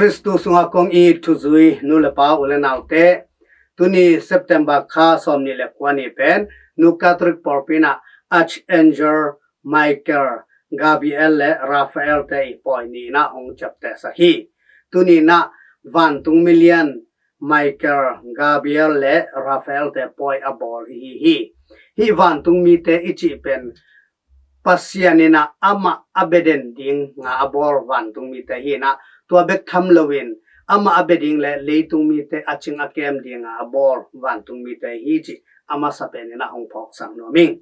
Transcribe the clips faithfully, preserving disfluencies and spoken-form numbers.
Khristu sungah kong it thuzui nu le pa, u le naute, tuni September kha sawmnih le kua ni pen Nu Catholic pawlpi in ah Archangel Michael, Gabriel le Raphael te i pawi ni in ah hong ciaptehsak hi. Tuni in ah vantung mi lian Michael, Gabriel le Raphael te pawi a bawl i hi hi. Hih vantung mite i cih pen Pasian in ah amah a bia den ding a a bawl vantung mite hi in ah, tua bek tham loin amah a bia ding le leitung mite a cing a kem ding a a bawl vantung mite hi cih a masa pen in ah hong phawksak nuam ing.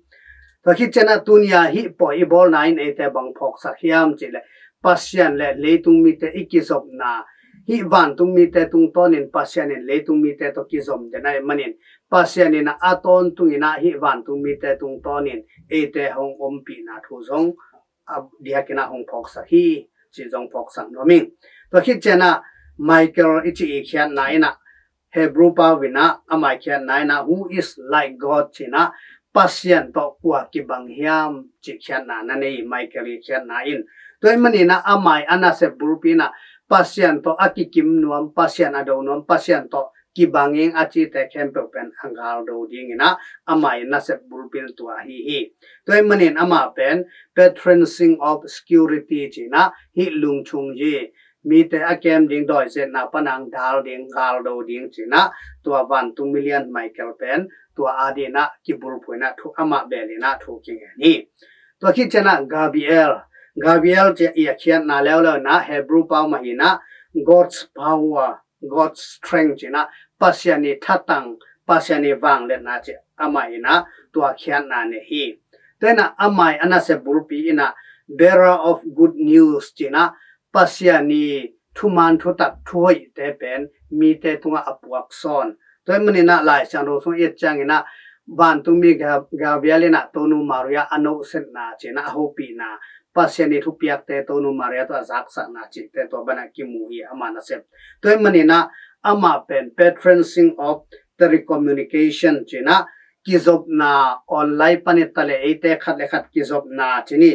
Tua khit ciang ah tuni a hih pawi i bawlna in eite bang phawksak hiam cih leh, Pasian le leitung mite i kizopna, hih vantung mite tungtawnin Pasian in leitung mite tawh kizom den ahih manin, Pasian in ah a tawntung in ah hih vantung mite tungtawnin eite hong ompihna thu zong a diakin ah hong phawksak hi, cih zong phawksak nuam ing. Tua khit ciang ah Michael i cih i khiatna in ah, Hebrew pau in ah amah i khiatna in ah, "Who is like God?" ci in ah, Pasian tawh kua kibang hiam cih khiatna na nei, Michael i khiatna in. Tua ahih manin ah amah i a nasep bulpi in ah Pasian tawh a kikim nuam, Pasian a do nuam, Pasian tawh kibang ing a cite khempeuh pen a galdo ding in ah amah i nasep bulpi in tua ahi hi. Tua ahih manin amah pen patron saint of security ci in ah, hih lungchung hi, mite a kem ding, dawi zetna pan a dal ding, galdo ding ci in ah, tua vantung mi lian Michael pen tua a ding in ah kibulphuh in ah thu, amah bel in ah thu kingen hi. Tua khit ciang ah Gabriel, Gabriel ci a i a khiatna leuleu in ah Hebrew pau mah in ah God's power, God's strength ci in ah, Pasian i thatang, Pasian i vangliatna ci amah in ah tua khiatna nei hi. Tua in ah amah i a nasep bulpi in ah bearer of good news ci in ah, Pasian i thuman thutak thuhoihte pen mite tungah a puak sawn. Tua ahih manin ah Lai Siangtho sung i et ciangin ah, vantung mi Ga-, Gabriel in ah Tonu Maria a nohsetna ci in ah a hopihna, Pasian i thupiakte Tonu Maria tawh a zaksakna cihte tua bang ah kimu hi, amah nasep. Tua ahih manin ah amah pen patron saint of telecommunication ci in ah, kizopna online pan i ta leh eite khat le khat kizopna ci ni,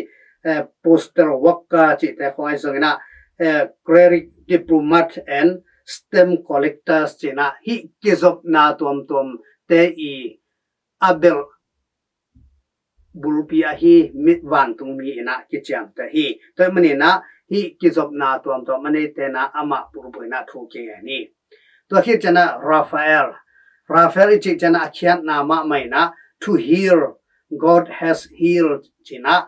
eh, postal worker cihte khawng ahi zongin ah, eh, cleric, diplomat and stamp collectors ci in ah, hih kizopna tuamtuamte i a belh bulpi ahi mi, vantung mi in ah kiciamteh hi. Tua ahih manin ah hih kizopna tuamtuam a neite in ah amah bulphuh in ah thu kingen hi. Tua khit ciang ah Raphael, Raphael i cih ciang ah a khiatna mahmah in ah, to heal, God has healed ci in ah,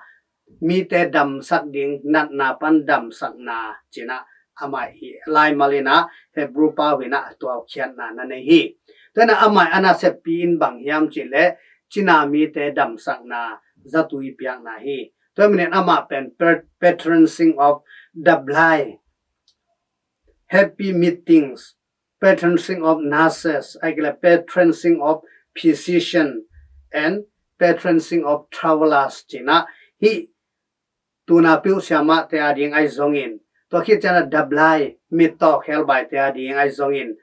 mite damsak ding, natna pan damsakna ci in ah, amah i laimal in ah Hebrew pau in ah tua khiatna na nei hi. Tua in ah amah i a naseppi in bang hiam cih leh, cina mite damsakna zatui piakna hi. Tua ahih manin amah pen per-, patron saint of the blind, happy meetings, patron saint of nurses, ahih kei leh patron saint of physician and patron saint of travelers ci in ah, hih tuna piu siamahte a ding ahi zongin, tua khit ciang ah the blind, mittaw khelbaite a ding ahi zongin,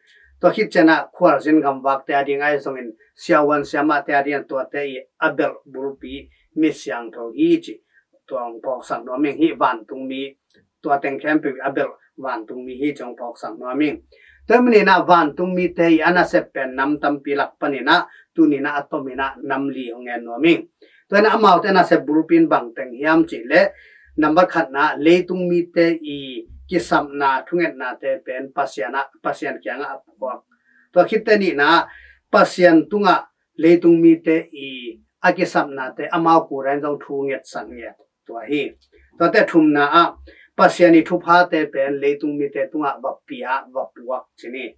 tua khit ciang ah khualzin gamvakte a ding ahi zongin, siavuan siamahte a ding in tuate i a belh bulpi mi siangtho hi cih tua hong phawksak nuam ing. Hih vantung mi, tua teng khempeuh i a belh vantung mi hi cih hong phawksak nuam ing. Tua ahih manin ah vantung mite i a nasep pen nam tampi lak panin ah tuni in ah a tom in ah nam li hong ngen nuam ing. Tua in ah amaute a nasep bulpi in bang teng hiam cih leh, nambat khatna, leitung mite i kisapna thungetnate pen Pasian ah, Pasian kiangah a puak. Tua khit teh nihna, Pasian tungah leitung mite i a kisapnate amau kul in zong thu ngetsak ngiat, tua hi. Tua teh thumna ah, Pasian i thuphate pen leitung mite tungah va pia, va puak ci ni.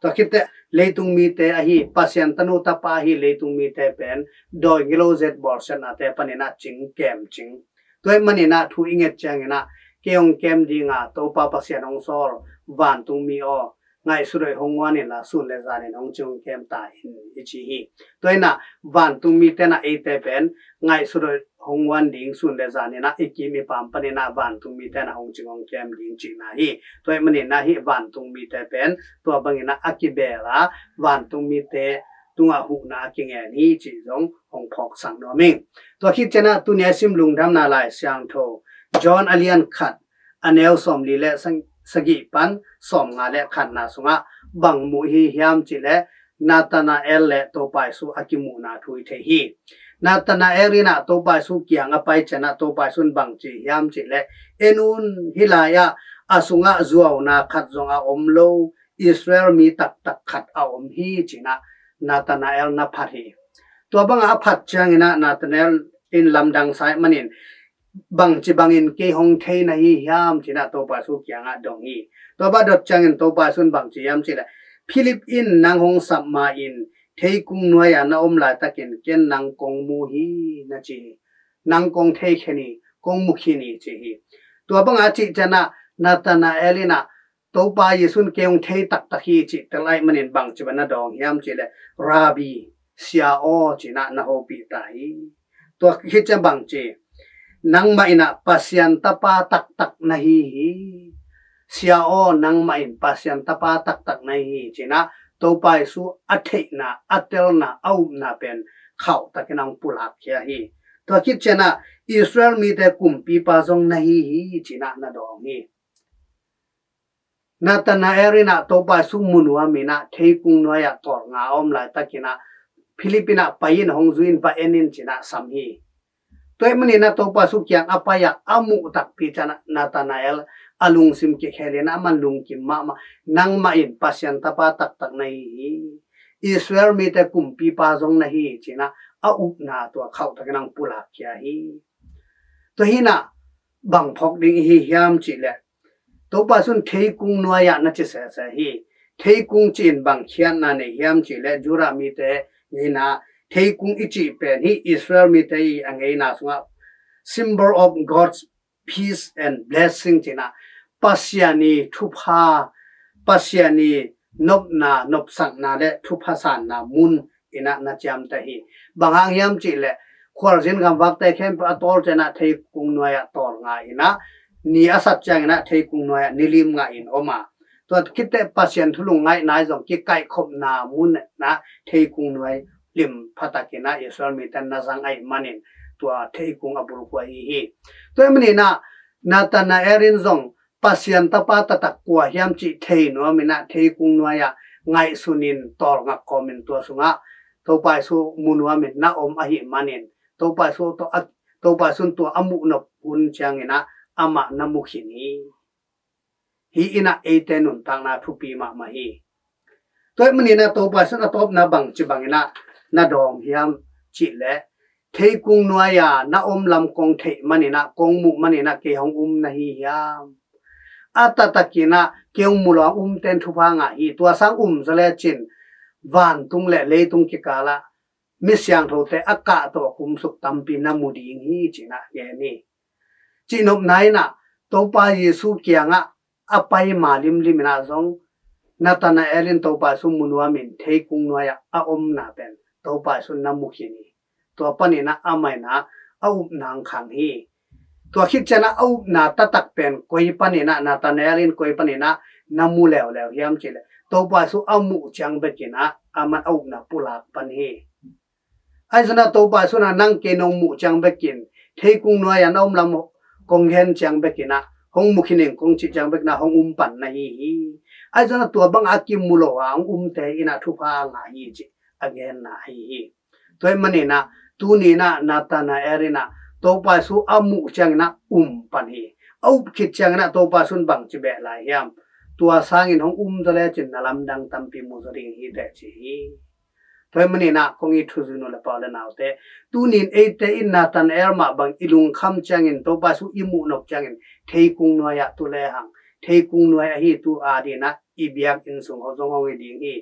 Tua khit teh leitung mite ahi Pasian tanu tapa ahi leitung mite pen dawi ngilo zet bawlsiatnate panin ah cing kem cing. Tua ahih manin ah thu i nget ciangin ah, kei hong kem ding a, Topa Pasian hong sawl vantung mi aw, ngaihsut hoih hong guan inla, sun le zanin hong cing hong kem ta in, i ci hi. Tua in ah vantung mite in ah eite pen ngaihsut hoih hong guan ding, sun le zanin ah i kim i pam panin ah vantung mite in ah hong cing hong kem ding cihna hi. Tua ahih manin ah hih vantung mite pen tua bangin ah a kibel a, vantung mite tungah huhna a kingen hi cih zong hong phawksak nuam ing. Tua khit ciang ah tuni a sim Lungdamna Lai Siangtho, John a lian khat, a neu sawmli le sang-, sagih pan sawmnga le khatna sungah bang mu hi hiam cih leh Nathanael le Topa Jesu a kimuhna thu i thei hi. Nathanael in ah Topa Jesu kiang a pai ciangin ah Topa Jesu in bang ci hiam cih leh, "En un, hih lai-ah a sungah zuauna khat zong a om lo Israel mi taktak khat a om hi," ci-in ah Nathanael na phat hi. Tua bangah a phat ciangin ah Nathanael in lamdang sa ahih manin, "Bangci bangin kei hong thei na hi hiam?" ci-in ah Topa Jesu kiangah dong hi. Tua bang dot ciangin Topa Jesu in bang ci hiam cih leh, "Philip in nang hong sap ma-in theikung nuai-a na om laitakin ken nang kong mu hi," na ci hi. "Nang kong thei khin hi, kong mu khin hi," ci hi. Tua bangah a cih ciangin ah Nathanael in ah, "Topa Jesu in kei hong thei taktak hi," cih tel ahih manin bangci bang na dawng hiam cih leh, "Rabbi, Sia aw," ci-in ah na hopih ta hi. Tua khit ciang bang ci, "Nangmah in ah Pasian Tapa taktak na hi hi. Sia aw, nangmah in Pasian Tapa taktak na hi hi," ci-in ah Topa Jesu a theihna, a telna, a upna pen khauhtakin hong pulakkhia hi. Tua khit ciangin ah Israel mite kumpipa zong na hi hi, ci-in ah na dawng hi. Nathanael in ah Topa Jesu mu nuamin ah theikung nuai-ah tawlnga a om laitakin ah Philip in ah, "Pai in, hong zui in, va en in," ci-in ah sam hi. Tua ahih manin ah Topa Jesu kiang a pai-ah a muh takpi ciangin ah Nathanael a lungsim kikhel in ah aman lungkim mahmah, "Nangmah in Pasian Tapa taktak na hi hi. Israel mite kumpipa zong na hi hi," ci-in ah a upna tua khauhtakin hong pulakkhia hi. Tua hi-in ah bang phawk ding i hi hiam cih leh, Topa Jesu in theikung nuai-ah na ci sese hi. Theikung ci-in bang khiatna nei hiam cih leh, Judah mite ngeina, theikung i cih pen hih Israel mite i a ngeina sungah symbol of God's peace and blessing ci-in ah, Pasian i thupha, Pasian i nopna, nopsakna le thupha sanna mun in ah na ciamteh hi. Bang hang hiam cih leh, khualzin gamvakte khempeuh a tawl ciangin ah theikung nuai-ah tawlnga in ah, ni a sat ciangin ah theikung nuai-ah ni lim ngah in om a, tua khit teh Pasian thu lungngaihna zong kikaihkhopna mun in ah theikung nuai lim phatakin ah Israel mite na zang ahih manin tua theikung a bulkhua hi hi. Tua ahih manin ah Nathanael in zong Pasian Tapa taktak kua hiam cih thei nuamin ah theikung nuai-ah ngaihsunin tawlnga kawmin tua sungah Topa Jesu mu nuamin na om ahih manin, Topa Jesu tawh a, Topa Jesu in tua a muh nop hun ciangin ah amah na mu khin hi. Hih in ah eite nuntakna thupi mahmah hi. Tua ahih manin ah Topa Jesu in a tawpna bangci bangin ah na dawng hiam cih leh, "Theikung nuai-a na om lam kong theih manin ah, kong muh manin ah kei hong um na hi hiam? A taktakin ah kei hong mu lo-a umte in thupha ngah hi. Tua sang um zaw lecin vantung le leitung kikal ah mi siangthote a kahto a kumsuk tampi na mu ding hi," ci-in ah gen hi. Cihnopna in ah Topa Jesu kiangah a pai ma limlim in ah zong Nathanael in Topa Jesu mu nuamin theikung nuai-ah a omna pen Topa Jesu in na mu khin hi. Tua panin ah amah in ah a upna hong khang hi. Tua khit ciangin ah a upna taktak pen koi panin ah, Nathanael in koi panin ah na mu leuleu hiam cih leh, Topa Jesu a muh ciang bekin ah aman a upna pulak pan hi. Ahi zongin ah Topa Jesu in ah nang kei nong muh ciang bekin, theikung nuai-ah na om lam kong gen ciang bekin ah, hong mu khin ing kong cih ciang bekin ah hong um pan na hi hi. Ahi zongin ah tua bangah a kimu lo-a hong umte in ah thupha ngah hi cih a genna ahi hi. Tua ahih manin ah tuni in ah Nathanael in ah Topa Jesu a muh ciangin ah um pan hi. A up khit ciangin ah Topa Jesu in bangci beh lai hiam? "Tua sangin hong um zaw lecin na lamdang tampi mu zaw ding hi," teh ci hi. Tua ahih manin ah kong it thuzui nu le pa u le naute, tuni in eite in Nathanael mah bang i lungkham ciangin, Topa Jesu i muh nop ciangin theikung nuai-ah tu lehang, theikung nuai ahi tu adingin ah i biakinn sung hong zong hong hi ding hi.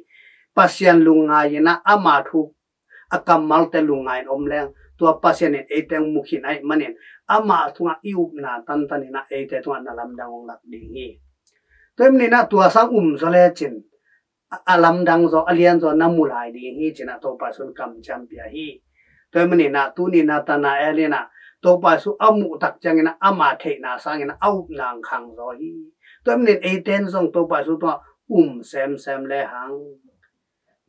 Pasian lungngai in ah ama thu a kammalte lungngai in om leng, tua Pasian in eite hong mu khin ahih manin amah tungah i upna tantan in ah eite tungah na lamdang hong lak ding hi. Tua ahih manin ah tua sang um zaw lecin a, a lamdang zaw, a lian zaw na mu lai ding hi ci-in ah Topa Jesu in kamciam pia hi. Tua ahih manin ah tuni Nathanael in ah Topa Jesu a muh tak ciangin ah ama theihna sangin ah a upna hong khang zaw hi. Tua ahih manin eite in zong Topa Jesu tungah um semsem lehang,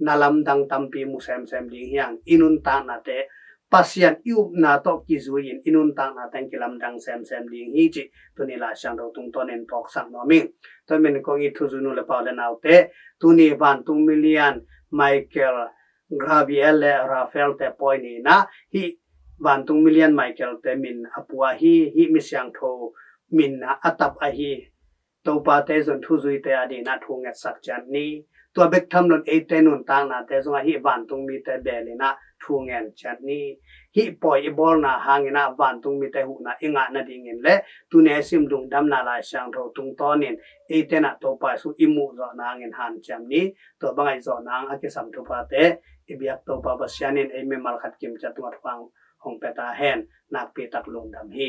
na lamdang tampi mu semsem ding hi hang. I nuntaknate Pasian i upna tawh kizui-in i nuntakna teng kilamdang semsem ding hi cih tuni Lai Siangtho tungtawnin phawksak nuam ing. Tua min kong it thuzui nu le pa u le naute, tuni vantung milian Michael, Gabriel le Raphael te pawi ni-in ah hih vantung milian Michael te min a pua hi. Hih mi siangtho min a tap ahi Topate zong thuzuite adingin ah thu ngetsak ciat ni. Tua bek tham loin eite nuntaknate zong ahi vantung mite beel in ah thu ngen ciat ni. Hih pawi i bawlna hangin ah vantung mite huhna i ngah nadingin le tuni a i sim Lungdamna Lai Siangtho tungtawnin eite in ah Topa Jesu i muh zawhna hangin hanciam ni. Tua bang a i zawhna hang a kisam thuphate i biak Topa Pasian in ei mimal khat kimciat tungah thu hong pia ta hen. Nakpi tak lungdam hi.